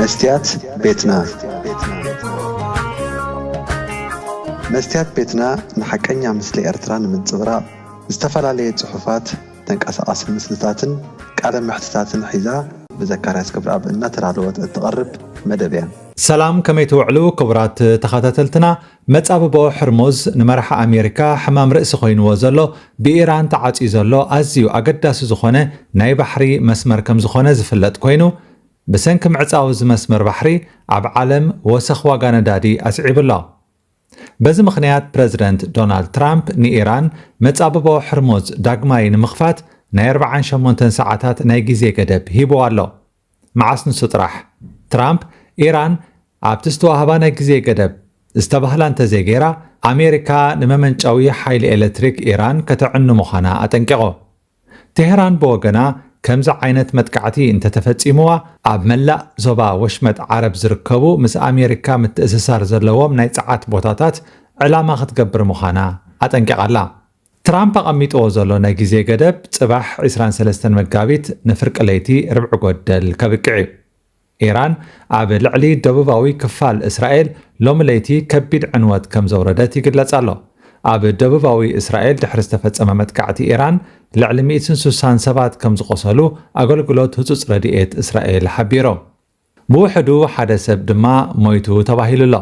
መስትያት ቤትና። መስትያት ቤትና ንሓቀኛ ምስሊ ኤርትራ ንምንጽብራቕ ዝተፈላለየ ጽሑፋት፣ ተንቀሳቓሲ ምስልታትን ቃለ መሕትታትን ሒዛ ብዘካርያስ ክብረኣብ እናተዳለወት እትቐርብ መደብ እያ። ሰላም፣ ከመይ ትውዕሉ ክቡራት ተኸታተልትና? መጻብቦ ሕርሙዝ ንመራሒ ኣሜሪካ ሕማም ርእሲ ኮይንዎ ዘሎ፣ ብኢራን ተዓጽዩ ዘሎ ኣዝዩ ኣገዳሲ ዝኾነ ናይ ባሕሪ መስመር ከም ዝኾነ ዝፍለጥ ኮይኑ፣ ብሰንኪ ምዕጻው እዚ መስመር ባሕሪ ኣብ ዓለም ወሰኽ ዋጋ ነዳዲ ኣስዒቡ ኣሎ። በዚ ምኽንያት ፕረዚደንት ዶናልድ ትራምፕ ንኢራን መጻብቦ ሕርሙዝ ዳግማይ ንምኽፋት ናይ ኣርብዓን ሸሞንተን ሰዓታት ናይ ግዜ ገደብ ሂብዋ ኣሎ። መዓስ ንሱ ጥራሕ። ትራምፕ ኢራን ኣብቲ ዝተዋህባ ናይ ግዜ ገደብ ዝተባህላ እንተዘይገይራ፣ ኣሜሪካ ንመመንጨዊ ሓይሊ ኤሌክትሪክ ኢራን ከተዕኑ ምዃና ኣጠንቂቑ። ቴህራን ብወገና፣ ከምዚ ዓይነት መጥቃዕቲ እንተተፈጺምዋ፣ ኣብ መላእ ዞባ ወሽመጥ ዓረብ ዝርከቡ ምስ ኣሜሪካ ምትእስሳር ዘለዎም ናይ ጸዓት ቦታታት ዕላማ ክትገብር ምዃና ኣጠንቂቓ ኣላ። ትራምፕ ኣቐሚጥዎ ዘሎ ናይ ግዜ ገደብ ጽባሕ ዕስራን ሰለስተን መጋቢት ንፍርቂ ለይቲ ርብዒ ጎደል ከብቅዕ እዩ። ኢራን ኣብ ልዕሊ ደቡባዊ ክፋል እስራኤል ሎሚ ለይቲ ከቢድ ዕንወት ከም ዘውረደት ይግለጽ ኣሎ። ኣብ ደቡባዊ እስራኤል ድሕሪ ዝተፈጸመ መጥቃዕቲ ኢራን ልዕሊ ሚእትን ስሳን ሰባት ከም ዝቖሰሉ ኣገልግሎት ህጹጽ ረድኤት እስራኤል ሓቢሩ። ብውሕዱ ሓደ ሰብ ድማ ሞይቱ ተባሂሉ ኣሎ።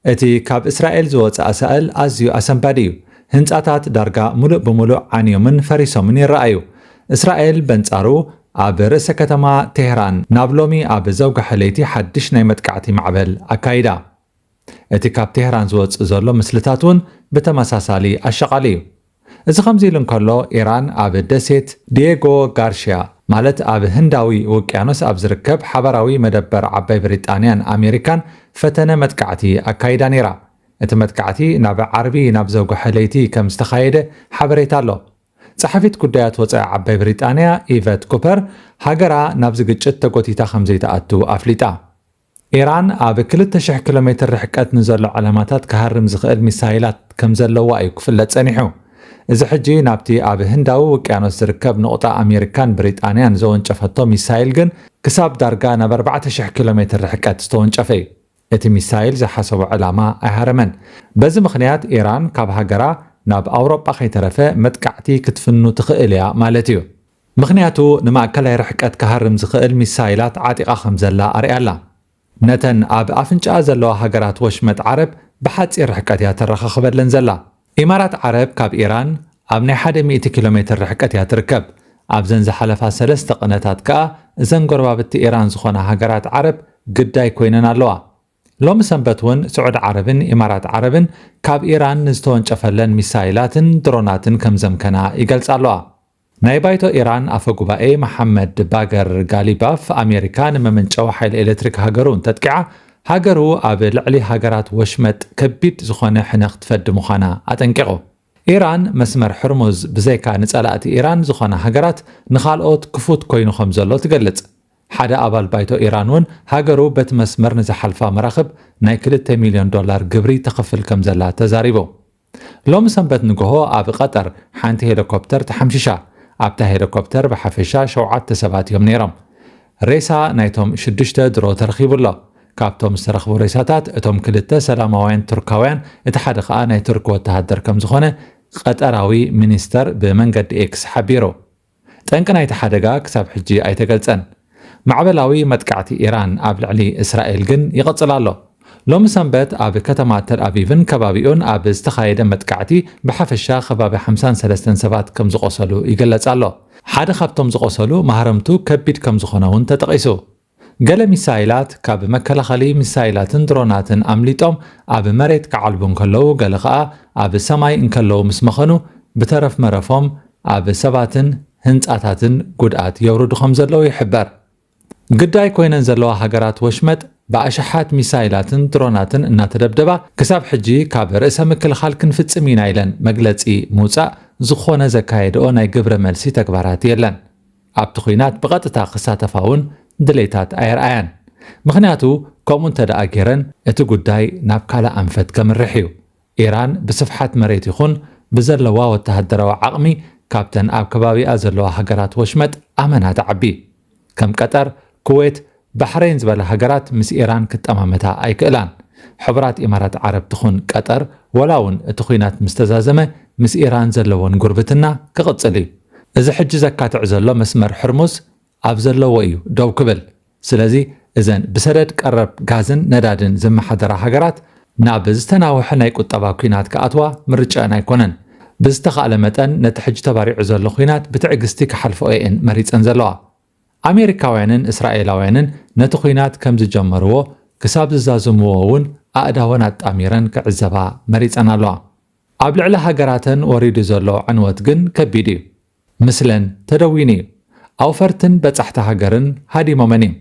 እቲ ካብ እስራኤል ዝወጽእ ኣሳእል ኣዝዩ ኣሰንባዲ እዩ። ህንጻታት ዳርጋ ምሉእ ብምሉእ ዓንዮምን ፈሪሶምን ይረኣዩ። እስራኤል በንጻሩ ኣብ ርእሰ ከተማ ቴህራን ናብ ሎሚ ኣብ ዘውግሐ ለይቲ ሓድሽ ናይ መጥቃዕቲ ማዕበል ኣካይዳ። እቲ ካብ ቴህራን ዝወጽእ ዘሎ ምስልታት እውን ብተመሳሳሊ ኣሻቓሊ እዩ። እዚ ከምዚ ኢሉ እንከሎ፣ ኢራን ኣብ ደሴት ዲየጎ ጋርሽያ፣ ማለት ኣብ ህንዳዊ ውቅያኖስ ኣብ ዝርከብ ሓባራዊ መደበር ዓባይ ብሪጣንያን ኣሜሪካን ፈተነ መጥቃዕቲ ኣካይዳ ነይራ። እቲ መጥቃዕቲ ናብ ዓርቢ ናብ ዘውግሐ ለይቲ ከም ዝተኻየደ ሓበሬታ ኣሎ። ጸሓፊት ጉዳያት ወጻኢ ዓባይ ብሪጣንያ ኢቨት ኩፐር፣ ሃገራ ናብዚ ግጭት ተጎቲታ ከም ዘይትኣቱ ኣፍሊጣ። ኢራን ኣብ ክልተ ሽሕ ኪሎ ሜትር ርሕቀት ንዘሎ ዕላማታት ክሃርም ዝኽእል ሚሳይላት ከም ዘለዋ እዩ ክፍለጥ ጸኒሑ። እዚ ሕጂ ናብቲ ኣብ ህንዳዊ ውቅያኖስ ዝርከብ ንቑጣ ኣሜሪካን ብሪጣንያን ዘወንጨፈቶ ሚሳይል ግን ክሳብ ዳርጋ ናብ ኣርባዕተ ሽሕ ኪሎ ሜትር ርሕቀት ዝተወንጨፈ እዩ። እቲ ሚሳይል ዝሓሰቦ ዕላማ ኣይሃረመን። በዚ ምኽንያት ኢራን ካብ ሃገራ ናብ ኣውሮጳ ከይተረፈ መጥቃዕቲ ክትፍኑ ትኽእል እያ ማለት እዩ። ምኽንያቱ ንማእከላይ ርሕቀት ክሃርም ዝኽእል ሚሳይላት ዓጢቓ ከም ዘላ ኣርእያ ኣላ። ነተን ኣብ ኣፍንጫኣ ዘለዋ ሃገራት ወሽመጥ ዓረብ ብሓጺር ርሕቀት እያ ተረኻኽበለን ዘላ። ኢማራት ዓረብ ካብ ኢራን ኣብ ናይ ሓደ ሚእቲ ኪሎ ሜትር ርሕቀት እያ ትርከብ። ኣብዘን ዝሓለፋ ሰለስተ ቅነታት ከኣ እዘን ጎረባብቲ ኢራን ዝኾና ሃገራት ዓረብ ግዳይ ኮይነን ኣለዋ። ሎሚ ሰንበት እውን ስዑድ ዓረብን ኢማራት ዓረብን ካብ ኢራን ንዝተወንጨፈለን ሚሳይላትን ድሮናትን ከም ዘምከና ይገልጻ ኣለዋ። ናይ ባይቶ ኢራን ኣፈ ጉባኤ መሓመድ ባገር ጋሊባፍ፣ ኣሜሪካ ንመመንጨዊ ሓይሊ ኤሌክትሪክ ሃገሩ እንተጥቂዓ፣ ሃገሩ ኣብ ልዕሊ ሃገራት ወሽመጥ ከቢድ ዝኾነ ሕነ ክትፈዲ ምዃና ኣጠንቂቑ። ኢራን መስመር ሕርሙዝ ብዘይካ ንጸላእቲ ኢራን ዝኾና ሃገራት ንኻልኦት ክፉት ኮይኑ ከም ዘሎ ትገልጽ። ሓደ ኣባል ባይቶ ኢራን እውን ሃገሩ በቲ መስመር ንዝሓልፋ መራኽብ ናይ ክልተ ሚልዮን ዶላር ግብሪ ተኸፍል ከም ዘላ ተዛሪቡ። ሎሚ ሰንበት ንግሆ ኣብ ቀጠር ሓንቲ ሄሊኮፕተር ተሓምሺሻ። ኣብታ ሄሊኮፕተር ብሓፈሻ ሸውዓተ ሰባት እዮም ነይሮም። ሬሳ ናይቶም ሽዱሽተ ድሮ ተረኺቡ ኣሎ። ካብቶም ዝተረኽቡ ሬሳታት እቶም ክልተ ሰላማውያን ቱርካውያን፣ እቲ ሓደ ከኣ ናይ ቱርክ ወተሃደር ከም ዝኾነ ቀጠራዊ ሚኒስተር ብመንገዲ ኤክስ ሓቢሩ። ጠንቂ ናይቲ ሓደጋ ክሳብ ሕጂ ኣይተገልጸን። ማዕበላዊ መጥቃዕቲ ኢራን ኣብ ልዕሊ እስራኤል ግን ይቕጽል ኣሎ። ሎሚ ሰንበት ኣብ ከተማ ተል ኣቪቭን ከባቢኡን ኣብ ዝተኻየደ መጥቃዕቲ ብሓፈሻ ከባቢ ሓምሳን ሰለስተን ሰባት ከም ዝቖሰሉ ይግለጽ ኣሎ። ሓደ ካብቶም ዝቖሰሉ ማህረምቱ ከቢድ ከም ዝኾነ እውን ተጠቒሱ። ገለ ሚሳይላት ካብ መከላኸሊ ሚሳይላትን ድሮናትን ኣምሊጦም ኣብ መሬት ክዓልቡ እንከለዉ፣ ገለ ከኣ ኣብ ሰማይ እንከለዉ ምስ መኸኑ ብተረፍ መረፎም ኣብ ሰባትን ህንጻታትን ጉድኣት የውርዱ ከም ዘለዉ ይሕበር። ግዳይ ኮይነን ዘለዋ ሃገራት ወሽመጥ ብኣሽሓት ሚሳይላትን ድሮናትን እናተደብደባ፣ ክሳብ ሕጂ ካብ ርእሰ ምክልኻል ክንፍጽም ኢና ኢለን መግለጺ ምውጻእ ዝኾነ ዘካየድኦ ናይ ግብረ መልሲ ተግባራት የለን። ኣብቲ ኲናት ብቐጥታ ክሳተፋ እውን ድሌታት ኣየርኣያን። ምኽንያቱ፣ ከምኡ እንተ ደኣ ገይረን፣ እቲ ጉዳይ ናብ ካልእ ኣንፈት ከምርሕ እዩ። ኢራን ብስፍሓት መሬት ይኹን ብዘለዋ ወተሃደራዊ ዓቕሚ፣ ካብተን ኣብ ከባቢኣ ዘለዋ ሃገራት ወሽመጥ ኣመና ትዓቢ። ከም ቀጠር፣ ኩዌት፣ ባሕሬን ዝበላ ሃገራት ምስ ኢራን ክጠማመታ ኣይክእላን። ሕቡራት ኢማራት ዓረብ ትኹን ቀጠር፣ ወላ እውን እቲ ኲናት ምስ ተዛዘመ፣ ምስ ኢራን ዘለወን ጉርብትና ክቕጽል እዩ። እዚ ሕጂ ዘካትዕ ዘሎ መስመር ሕርሙዝ ኣብ ዘለዎ እዩ ደው ክብል። ስለዚ እዘን ብሰደድ ቀረብ ጋዝን ነዳድን ዝመሓደራ ሃገራት ናብ ዝተናውሐ ናይ ቁጠባ ኲናት ክኣትዋ ምርጫአን ኣይኮነን። ብዝተኻእለ መጠን ነቲ ሕጂ ተባሪዑ ዘሎ ኲናት ብትዕግስቲ ክሓልፈኦ እየን መሪጸን ዘለዋ። ኣሜሪካውያንን እስራኤላውያንን ነቲ ኲናት ከም ዝጀመርዎ ክሳብ ዝዛዝምዎ እውን ኣእዳወን ኣጣሚረን ክዕዘባ መሪጸን ኣለዋ። ኣብ ልዕሊ ሃገራተን ወሪዱ ዘሎ ዕንወት ግን ከቢድ እዩ። ምስለን ተደዊኑ እዩ። ኣውፈርትን በጻሕቲ ሃገርን ሃዲሞመን እዩ።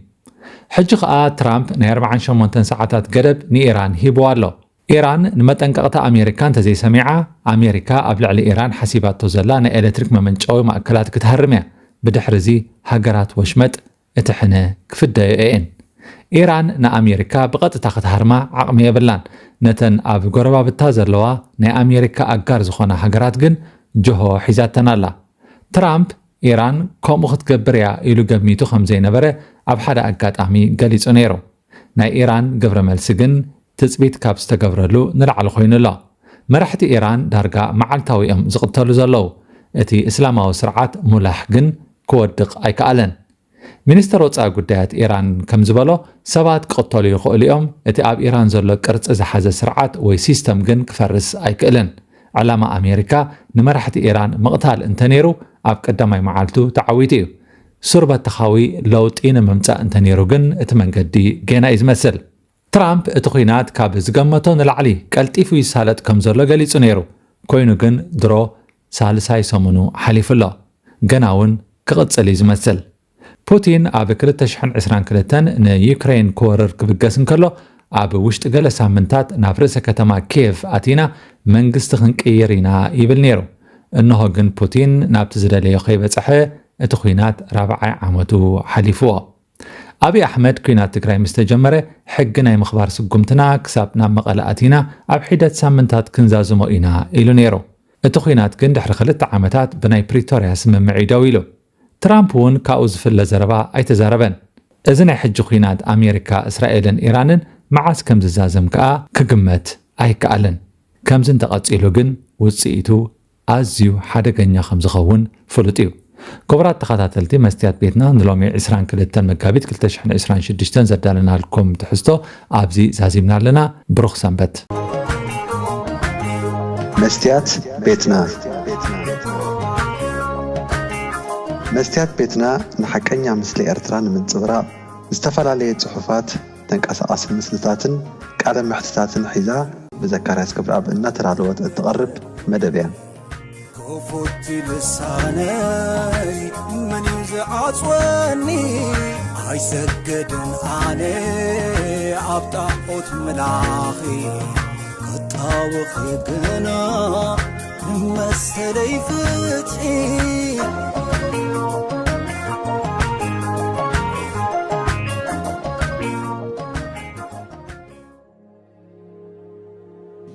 ሕጂ ኸኣ ትራምፕ ናይ ኣርባዓን ሸሞንተን ሰዓታት ገደብ ንኢራን ሂብዋ ኣሎ። ኢራን ንመጠንቀቕታ ኣሜሪካ እንተዘይሰሚዓ፣ ኣሜሪካ ኣብ ልዕሊ ኢራን ሓሲባቶ ዘላ ናይ ኤሌክትሪክ መመንጨዊ ማእከላት ክትሃርም እያ። ብድሕሪ እዚ ሃገራት ወሽመጥ እቲ ሕነ ክፍደዮ እየን። ኢራን ንኣሜሪካ ብቐጥታ ክትሃርማ ዓቕሚ የብላን። ነተን ኣብ ጎረባብታ ዘለዋ ናይ ኣሜሪካ ኣጋር ዝኾና ሃገራት ግን ጅሆ ሒዛተን ኣላ። ትራምፕ ኢራን ከምኡ ክትገብር እያ ኢሉ ገሚቱ ከም ዘይነበረ ኣብ ሓደ ኣጋጣሚ ገሊጹ ነይሩ። ናይ ኢራን ግብረ መልሲ ግን ትጽቢት ካብ ዝተገብረሉ ንላዕሊ ኮይኑ ኣሎ። መራሕቲ ኢራን ዳርጋ መዓልታዊ እዮም ዝቕተሉ ዘለዉ። እቲ እስላማዊ ስርዓት ሙላሕ ግን ክወድቕ ኣይከኣለን። ሚኒስተር ወጻኢ ጉዳያት ኢራን ከም ዝበሎ፣ ሰባት ክቕተሉ ይኽእሉ እዮም፣ እቲ ኣብ ኢራን ዘሎ ቅርጺ ዝሓዘ ስርዓት ወይ ሲስተም ግን ክፈርስ ኣይክእልን። ዕላማ ኣሜሪካ ንመራሕቲ ኢራን ምቕታል እንተነይሩ፣ ኣብ ቀዳማይ መዓልቱ ተዓዊቱ እዩ። ሱር በተኻዊ ለውጢ ንምምጻእ እንተነይሩ ግን እቲ መንገዲ ጌና እዩ ዝመስል። ትራምፕ እቲ ኲናት ካብ ዝገመቶ ንላዕሊ ቀልጢፉ ይሳለጥ ከም ዘሎ ገሊጹ ነይሩ። ኮይኑ ግን ድሮ ሳልሳይ ሰሙኑ ሓሊፉ ኣሎ። ገና እውን ክቕጽል እዩ ዝመስል። ፑቲን ኣብ ክልተ ሽሕን ዕስራን ክልተን ንዩክሬን ክወርር ክብገስ እንከሎ፣ ኣብ ውሽጢ ገለ ሳምንታት ናብ ርእሰ ከተማ ኪየቭ ኣቲና መንግስቲ ክንቅይር ኢና ይብል ነይሩ። እንሆ ግን ፑቲን ናብቲ ዝደለዮ ከይበጽሐ እቲ ኲናት ራብዓይ ዓመቱ ሓሊፍዎ። ኣብይ ኣሕመድ ኲናት ትግራይ ምስ ተጀመረ ሕጊ ናይ ምኽባር ስጉምትና ክሳብ ናብ መቐለ ኣቲና ኣብ ሒደት ሳምንታት ክንዛዝሞ ኢና ኢሉ ነይሩ። እቲ ኲናት ግን ድሕሪ ክልተ ዓመታት ብናይ ፕሪቶርያ ስምምዕ እዩ ደው ኢሉ። ትራምፕ እውን ካብኡ ዝፍለ ዘረባ ኣይተዛረበን። እዚ ናይ ሕጂ ኲናት ኣሜሪካ፣ እስራኤልን ኢራንን መዓስ ከም ዝዛዘም ከኣ ክግመት ኣይከኣልን። ከምዚ እንተቐጺሉ ግን ውጽኢቱ ኣዝዩ ሓደገኛ ከም ዝኸውን ፍሉጥ እዩ። ክቡራት ተኸታተልቲ መስትያት ቤትና፣ ንሎሚ ዕስራን ክልተን መጋቢት ክልተ ሽሕን ዕስራን ሽዱሽተን ዘዳለናልኩም ትሕዝቶ ኣብዚ ዛዚምና ኣለና። ብሩኽ ሰንበት። መስትያት ቤትና። መስትያት ቤትና ንሓቀኛ ምስሊ ኤርትራ ንምንጽብራቕ ዝተፈላለየ ጽሑፋት፣ ተንቀሳቓሲ ምስልታትን ቃለ መሕትታትን ሒዛ ብዘካርያስ ገብረኣብ እናተዳለወት እትቐርብ መደብ እያ። ክፉት ልሳነይ መን እዩ ዝዓጽወኒ? ኣይሰግድን ኣነ ኣብ ጣዖት ምላኺ፣ ክጣወኺ ግና ንመሰለይ ፍትሒ።